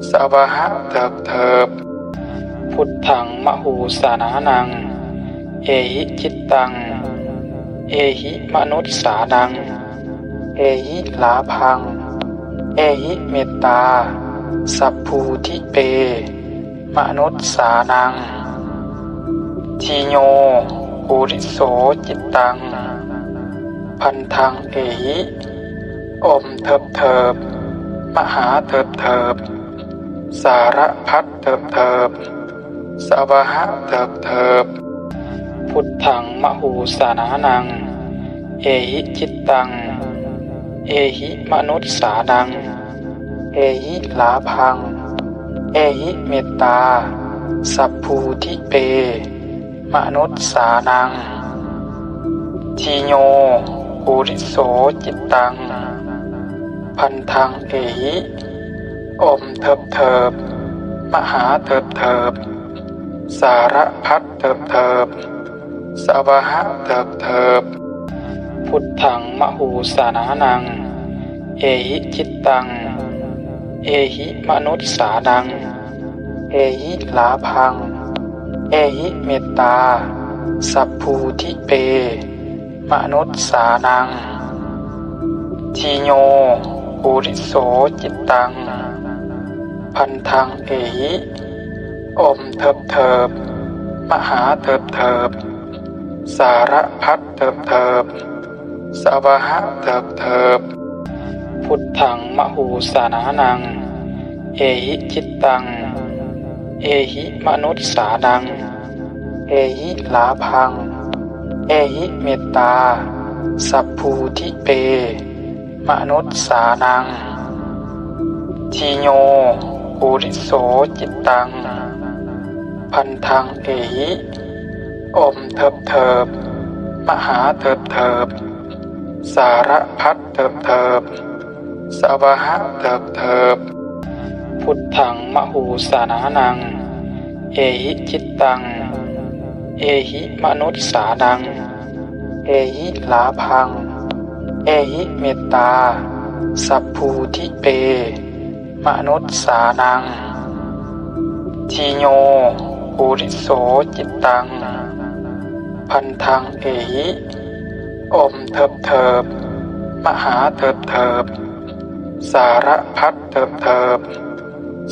สวหะเถิบเถิบ Buddhaṃ mahūsānānaṃ, ehi cittaṃ, ehi manussānaṃ, ehi lābhaṃ, ehi mettā, sabbūtipe manussānaṃ. Dhiyo puriso cittaṃ bandhaṃ ehi, อมเถิบเถิบ มหาเถิบเถิบ สารพัดเถิบเถิบ สวหะเถิบเถิบ Buddhaṃ mahūsānānaṃ, ehi cittaṃ, ehi manussānaṃ, ehi lābhaṃ, ehi mettā, sabbūtipe manussānaṃ. Dhiyo puriso cittaṃ bandhaṃ ehi, อมเถิบเถิบ มหาเถิบเถิบ สารพัดเถิบเถิบ สวหะเถิบเถิบ Buddhaṃ mahūsānānaṃ, ehi cittaṃ, ehi manussānaṃ, ehi lābhaṃ, ehi mettā, sabbūtipe manussānaṃ. Dhiyo puriso cittaṃ bandhaṃ ehi, อมเถิบเถิบ มหาเถิบเถิบ สารพัดเถิบเถิบ สวหะเถิบเถิบ Buddhaṃ mahūsānānaṃ, ehi cittaṃ, ehi manussānaṃ, ehi lābhaṃ, ehi mettā, sabbūtipe manussānaṃ. Dhiyo puriso cittaṃ bandhaṃ ehi, อมเถิบเถิบ มหาเถิบเถิบ สารพัดเถิบเถิบ สวหะเถิบเถิบ Buddhaṃ mahūsānānaṃ, ehi cittaṃ, ehi manussānaṃ, ehi lābhaṃ, ehi mettā, sabbūtipe manussānaṃ. Dhiyo puriso cittaṃ bandhaṃ ehi, อมเถิบเถิบ มหาเถิบเถิบ สารพัดเถิบเถิบ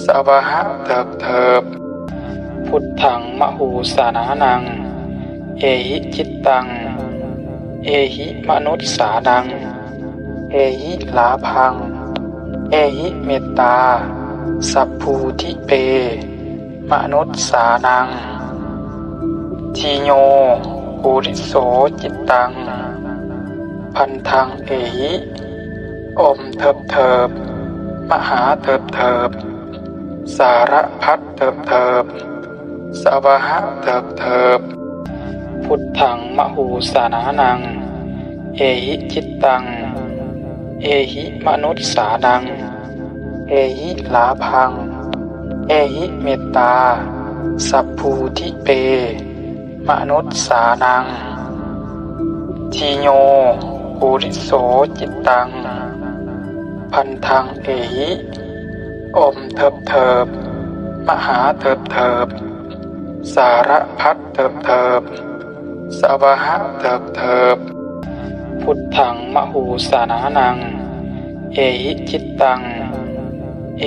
สวหะเถิบเถิบ Buddhaṃ mahūsānānaṃ, ehi cittaṃ, ehi manussānaṃ, ehi lābhaṃ, ehi mettā, sabbūtipe manussānaṃ. Dhiyo puriso cittaṃ bandhaṃ ehi, อมเถิบเถิบ มหาเถิบเถิบ สารพัดเถิบเถิบ สวหะเถิบเถิบ Buddhaṃ mahūsānānaṃ, ehi cittaṃ, ehi manussānaṃ, ehi lābhaṃ, ehi mettā, sabbūtipe manussānaṃ. Dhiyo puriso cittaṃ bandhaṃ ehi, อมเถิบเถิบ มหาเถิบเถิบ สารพัดเถิบเถิบ สวหะเถิบเถิบ Buddhaṃ mahūsānānaṃ, ehi cittaṃ,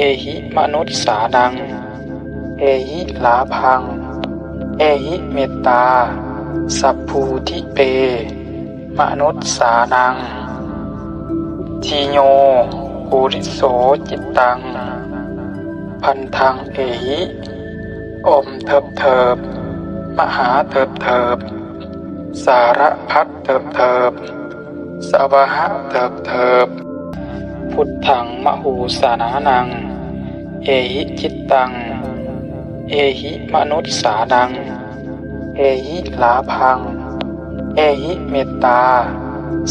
ehi manussānaṃ, ehi lābhaṃ, ehi mettā, sabbūtipe manussānaṃ. Dhiyo puriso cittaṃ bandhaṃ ehi, อมเถิบเถิบ มหาเถิบเถิบ สารพัดเถิบเถิบ สวะหะเถิบเถิบ Buddhaṃ mahūsānānaṃ, ehi cittaṃ, ehi manussānaṃ, ehi lābhaṃ, ehi mettā,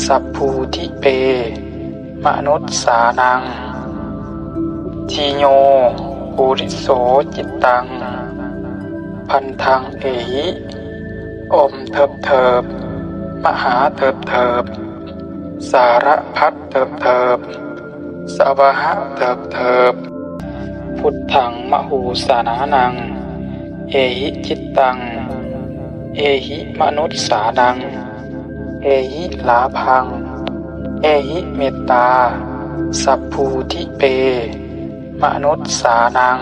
sabbūtipe manussānaṃ. Dhiyo puriso cittaṃ bandhaṃ ehi, om ṭheb ṭheb, mahā ṭheb ṭheb, sārabhat ṭheb ṭheb, svāha ṭheb ṭheb. Buddhaṃ mahūsānānaṃ, ehi cittaṃ, ehi manussānaṃ, ehi lābhaṃ, ehi mettā, sabbūtipe manussānaṃ.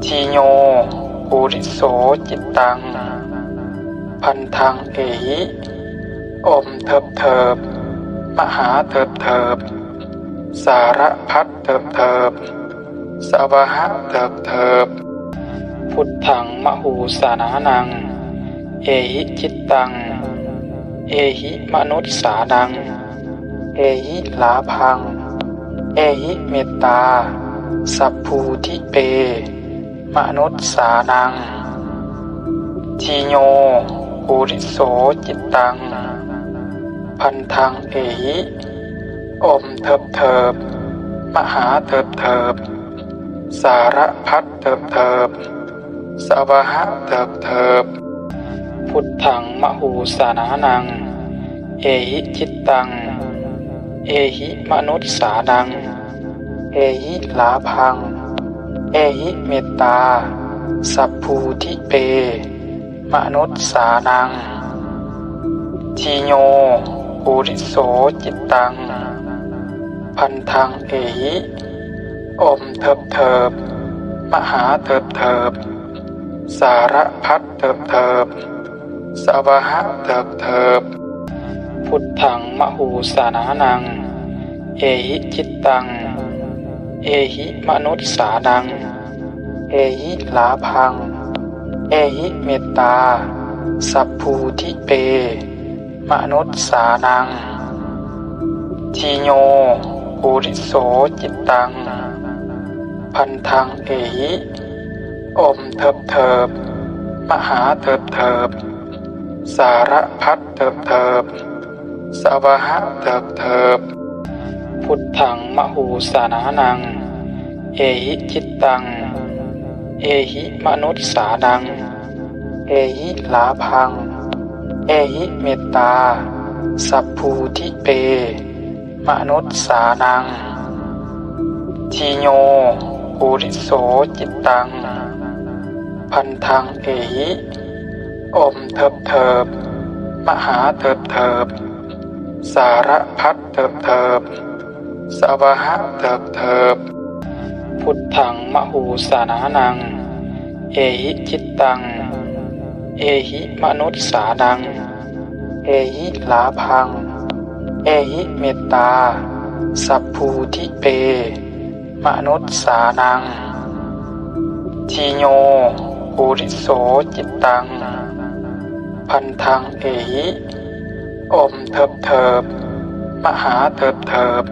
Dhiyo puriso cittaṃ bandhaṃ ehi, om ṭheb ṭheb, mahā ṭheb ṭheb, sārabhat ṭheb ṭheb, svāha ṭheb ṭheb. Buddhaṃ mahūsānānaṃ, ehi cittaṃ, ehi manussānaṃ, ehi lābhaṃ, ehi mettā, sabbūtipe manussānaṃ. Dhiyo puriso cittaṃ bandhaṃ ehi, om ṭheb ṭheb, mahā ṭheb ṭheb, sārabhat ṭheb ṭheb, svāha ṭheb ṭheb. Buddhaṃ mahūsānānaṃ, ehi cittaṃ, ehi manussānaṃ, ehi lābhaṃ, ehi mettā, sabbūtipe manussānaṃ. Dhiyo puriso cittaṃ bandhaṃ ehi, om ṭheb ṭheb, mahā ṭheb ṭheb, sārabhat ṭheb ṭheb, svāha ṭheb ṭheb. Buddhaṃ mahūsānānaṃ, ehi cittaṃ, ehi manussānaṃ, ehi lābhaṃ, ehi mettā, sabbūtipe manussānaṃ. Dhiyo puriso cittaṃ bandhaṃ ehi, om ṭheb ṭheb, mahā ṭheb ṭheb, sārabhat ṭheb ṭheb, svāha ṭheb ṭheb. Buddhaṃ mahūsānānaṃ, ehi cittaṃ, ehi manussānaṃ, ehi lābhaṃ, ehi mettā, sabbūtipe manussānaṃ. Dhiyo puriso cittaṃ bandhaṃ ehi, om ṭheb ṭheb, mahā ṭheb ṭheb, sārabhat ṭheb ṭheb, svāha ṭheb ṭheb. Buddhaṃ mahūsānānaṃ, ehi cittaṃ, ehi manussānaṃ, ehi lābhaṃ, ehi mettā, sabbūtipe manussānaṃ. Dhiyo puriso cittaṃ bandhaṃ ehi, om ṭheb ṭheb, mahā ṭheb ṭheb,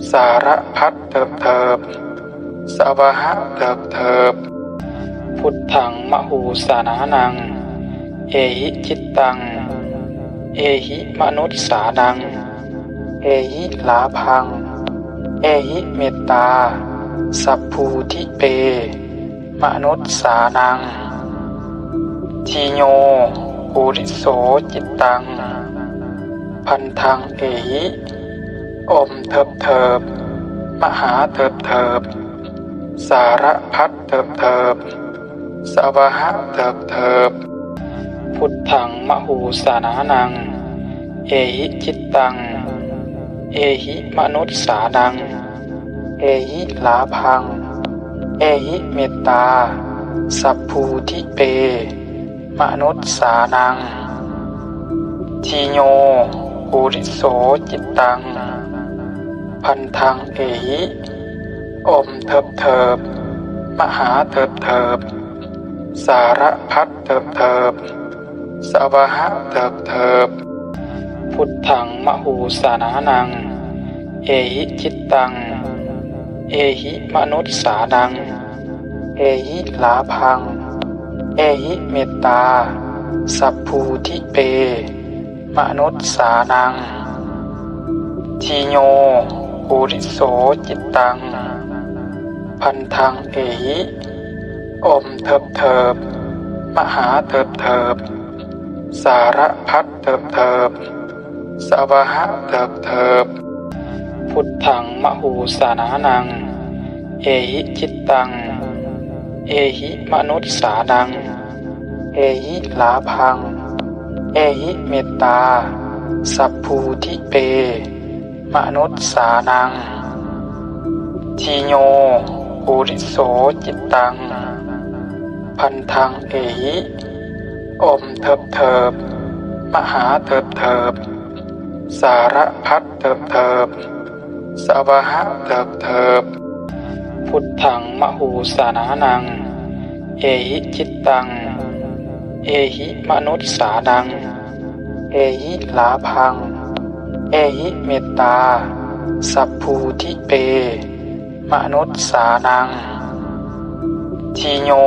sārabhat ṭheb ṭheb, svāha ṭheb ṭheb. Buddhaṃ mahūsānānaṃ, ehi cittaṃ, ehi manussānaṃ, ehi lābhaṃ, ehi mettā, sabbūtipe manussānaṃ. Dhiyo puriso cittaṃ bandhaṃ ehi, om ṭheb ṭheb, mahā ṭheb ṭheb, sārabhat ṭheb ṭheb, svāha ṭheb ṭheb. Buddhaṃ mahūsānānaṃ, ehi cittaṃ, ehi manussānaṃ, ehi lābhaṃ, ehi mettā, sabbūtipe manussānaṃ. Dhiyo puriso cittaṃ bandhaṃ ehi, om ṭheb ṭheb, mahā ṭheb ṭheb, สารพัดเถิบเถิบ สวะหะเถิบเถิบ Buddhaṃ mahūsānānaṃ, ehi cittaṃ, ehi manussānaṃ, ehi lābhaṃ, ehi mettā, sabbūtipe, manussānaṃ. Jiñño puriso cittaṃ, bandhaṃ ehi, อมเถิบเถิบ มหาเถิบเถิบ สารพัดเถิบเถิบ สวะหะเถิบเถิบ Buddhaṃ mahūsānānaṃ, ehi cittaṃ, ehi manussānaṃ, ehi lābhaṃ, ehi mettā, sabbūtipe, manussānaṃ. Jiñño puriso cittaṃ, bandhaṃ ehi, อมเถิบเถิบ มหาเถิบเถิบ สารพัดเถิบเถิบ สวะหะเถิบเถิบ Buddhaṃ mahūsānānaṃ, ehi cittaṃ, ehi manussānaṃ, ehi lābhaṃ, ehi mettā, sabbūtipe, manussānaṃ. Jiñño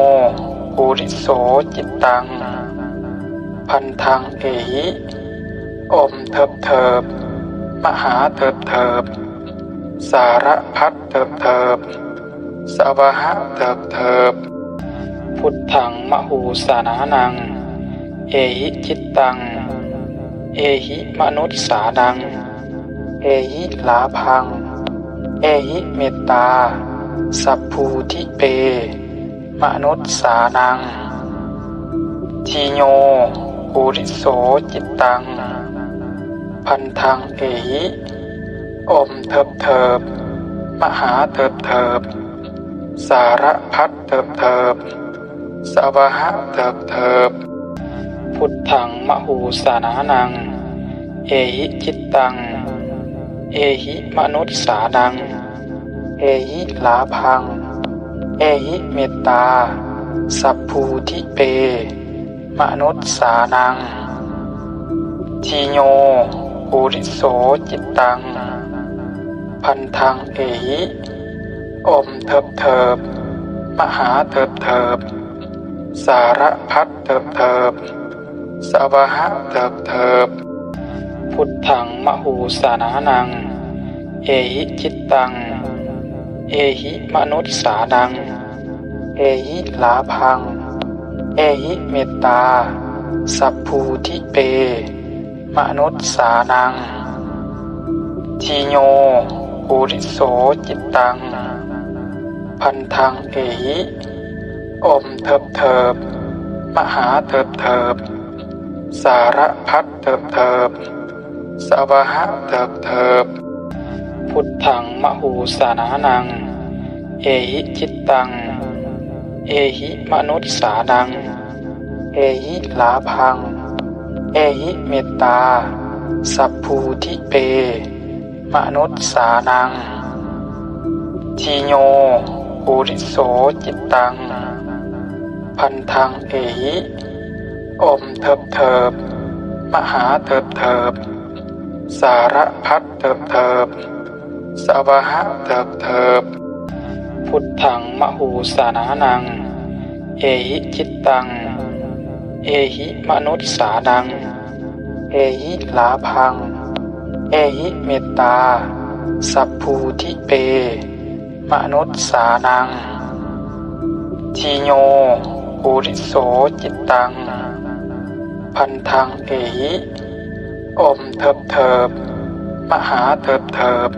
puriso cittaṃ, bandhaṃ ehi, อมเถิบเถิบ มหาเถิบเถิบ สารพัดเถิบเถิบ สวะหะเถิบเถิบ Buddhaṃ mahūsānānaṃ, ehi cittaṃ, ehi manussānaṃ, ehi lābhaṃ, ehi mettā, sabbūtipe, manussānaṃ. Jiñño puriso cittaṃ, bandhaṃ ehi, อมเถิบเถิบ มหาเถิบเถิบ สารพัดเถิบเถิบ สวะหะเถิบเถิบ Buddhaṃ mahūsānānaṃ, ehi cittaṃ, ehi manussānaṃ, ehi lābhaṃ, ehi mettā, sabbūtipe, manussānaṃ. Jiñño puriso cittaṃ, bandhaṃ ehi, อมเถิบเถิบ มหาเถิบเถิบ สารพัดเถิบเถิบ สวะหะเถิบเถิบ Buddhaṃ mahūsānānaṃ, ehi cittaṃ, ehi manussānaṃ, ehi lābhaṃ, ehi mettā, sabbūtipe, manussānaṃ. Jiñño puriso cittaṃ, bandhaṃ ehi, อมเถิบเถิบ มหาเถิบเถิบ สารพัดเถิบเถิบ สวะหะเถิบเถิบ Buddhaṃ mahūsānānaṃ, ehi cittaṃ, ehi manussānaṃ, ehi lābhaṃ, ehi mettā, sabbūtipe, manussānaṃ. Jiñño puriso cittaṃ, bandhaṃ ehi, อมเถิบเถิบ มหาเถิบเถิบ สารพัดเถิบเถิบ สวะหะเถิบเถิบ Buddhaṃ mahūsānānaṃ, ehi cittaṃ, ehi manussānaṃ, ehi lābhaṃ, ehi mettā, sabbūtipe, manussānaṃ. Jiñño puriso cittaṃ, bandhaṃ ehi, อมเถิบเถิบ มหาเถิบเถิบ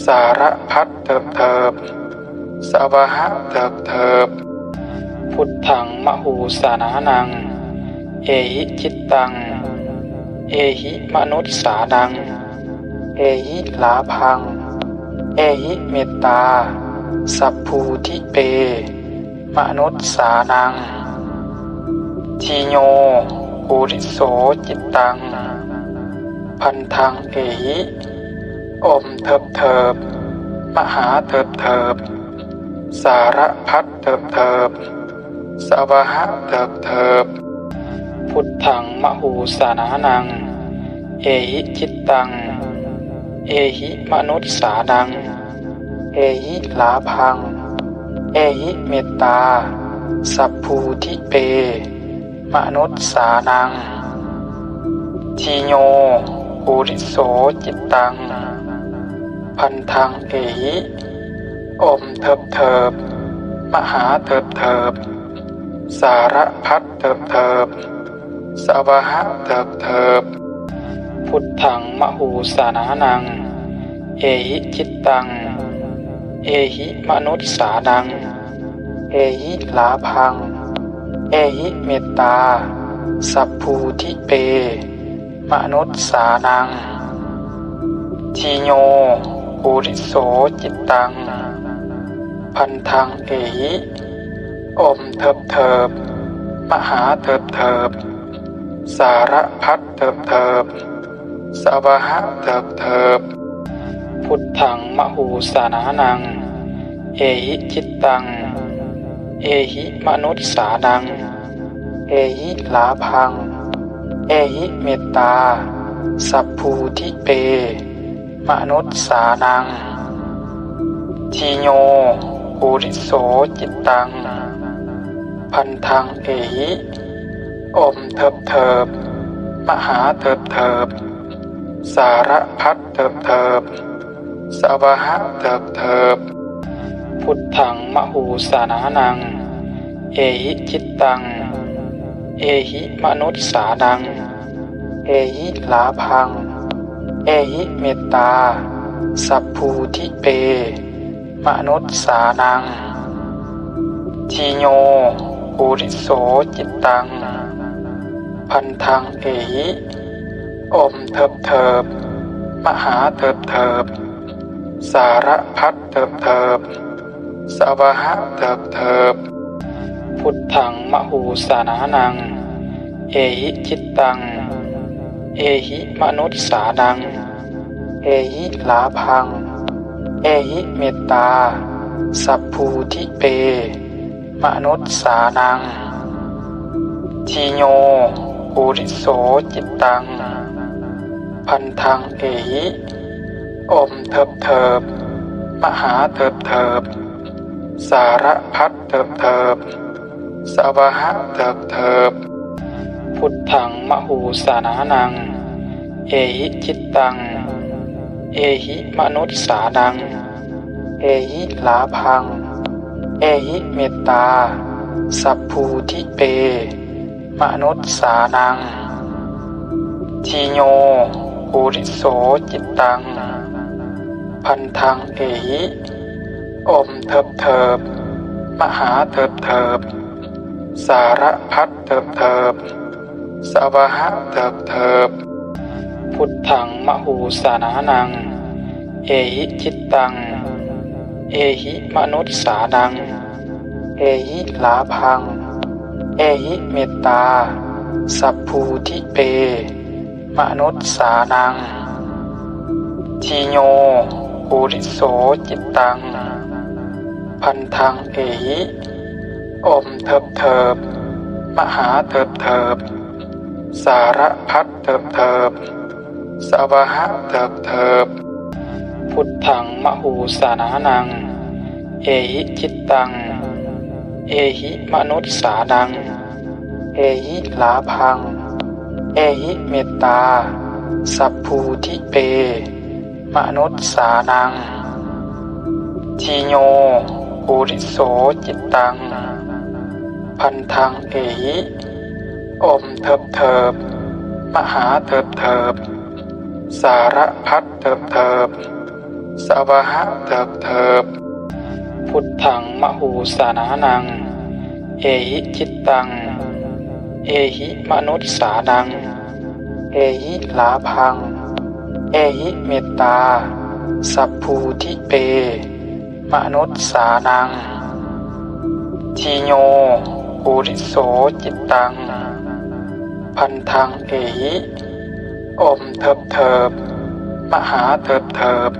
สารพัดเถิบเถิบ สวะหะเถิบเถิบ Buddhaṃ mahūsānānaṃ, ehi cittaṃ, ehi manussānaṃ, ehi lābhaṃ, ehi mettā, sabbūtipe, manussānaṃ. Jiñño puriso cittaṃ, bandhaṃ ehi, อมเถิบเถิบ มหาเถิบเถิบ สารพัดเถิบเถิบ สวะหะเถิบเถิบ Buddhaṃ mahūsanānaṃ, ehi cittaṃ, ehi manussānaṃ, ehi lābhaṃ, ehi mettā, sabbūtipe, manussānaṃ. Jiñño puriso cittaṃ, bandhaṃ ehi, อมเถิบเถิบ มหาเถิบเถิบ สารพัดเถิบเถิบ สวะหะเถิบเถิบ Buddhaṃ mahūsanānaṃ, ehi cittaṃ, ehi manussānaṃ, ehi lābhaṃ, ehi mettā, sabbūtipe, manussānaṃ. Jiñño puriso cittaṃ, bandhaṃ ehi, อมเถิบเถิบ มหาเถิบเถิบ สารพัดเถิบเถิบ สวะหะเถิบเถิบ Buddhaṃ mahūsanānaṃ, ehi cittaṃ, ehi manussānaṃ, ehi lābhaṃ, ehi mettā, sabbūtipe, manussānaṃ. Jiñño puriso cittaṃ, bandhaṃ ehi, อมเถิบเถิบ มหาเถิบเถิบ สารพัดเถิบเถิบ สวะหะเถิบเถิบ Buddhaṃ mahūsanānaṃ, ehi cittaṃ, ehi manussānaṃ, ehi lābhaṃ, ehi mettā, sabbūtipe, manussānaṃ. Jiñño puriso cittaṃ, bandhaṃ ehi, อมเถิบเถิบ มหาเถิบเถิบ สารพัดเถิบเถิบ สวะหะเถิบเถิบ Buddhaṃ mahūsanānaṃ, ehi cittaṃ, ehi manussānaṃ, ehi lābhaṃ, ehi mettā, sabbūtipe, manussānaṃ. Jiñño puriso cittaṃ, bandhaṃ ehi, อมเถิบเถิบ มหาเถิบเถิบ สารพัดเถิบเถิบ สวะหะเถิบเถิบ Buddhaṃ mahūsanānaṃ, ehi cittaṃ, ehi manussānaṃ, ehi lābhaṃ, ehi mettā, sabbūtipe, manussānaṃ. Jiñño puriso cittaṃ, bandhaṃ ehi, อมเถิบเถิบ มหาเถิบเถิบ สารพัดเถิบเถิบ สวะหะเถิบเถิบ Buddhaṃ mahūsanānaṃ, ehi cittaṃ, ehi manussānaṃ, ehi lābhaṃ, ehi mettā, sabbūtipe, manussānaṃ. Jiñño puriso cittaṃ, bandhaṃ ehi, อมเถิบเถิบ มหาเถิบเถิบ สารพัดเถิบเถิบ สวะหะเถิบเถิบ Buddhaṃ mahūsanānaṃ, ehi cittaṃ, ehi manussānaṃ, ehi lābhaṃ, ehi mettā, sabbūtipe, manussānaṃ. Jiñño puriso cittaṃ, bandhaṃ ehi, อมเถิบเถิบ มหาเถิบเถิบ สารพัดเถิบเถิบ สวะหะเถิบเถิบ Buddhaṃ mahūsanānaṃ, ehi cittaṃ, ehi manussānaṃ, ehi lābhaṃ, ehi mettā, sabbūtipe, manussānaṃ. Jiñño puriso cittaṃ, bandhaṃ ehi, อมเถิบเถิบ มหาเถิบเถิบ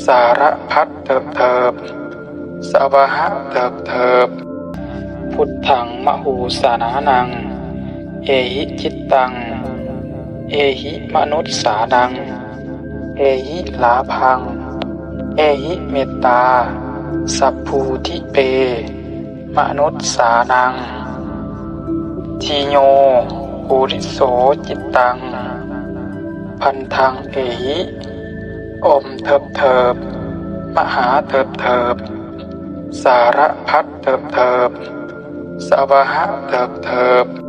สารพัดเถิบเถิบ สวะหะเถิบเถิบ Buddhaṃ mahūsānānaṃ, ehi cittaṃ, ehi manussānaṃ, ehi lābhaṃ, ehi mettā, sabbūtipe manussānaṃ. Dhiyo puriso cittaṃ, bandhaṃ ehi, อมเถิบเถิบ มหาเถิบเถิบ สารพัดเถิบเถิบ สวหะเถิบเถิบ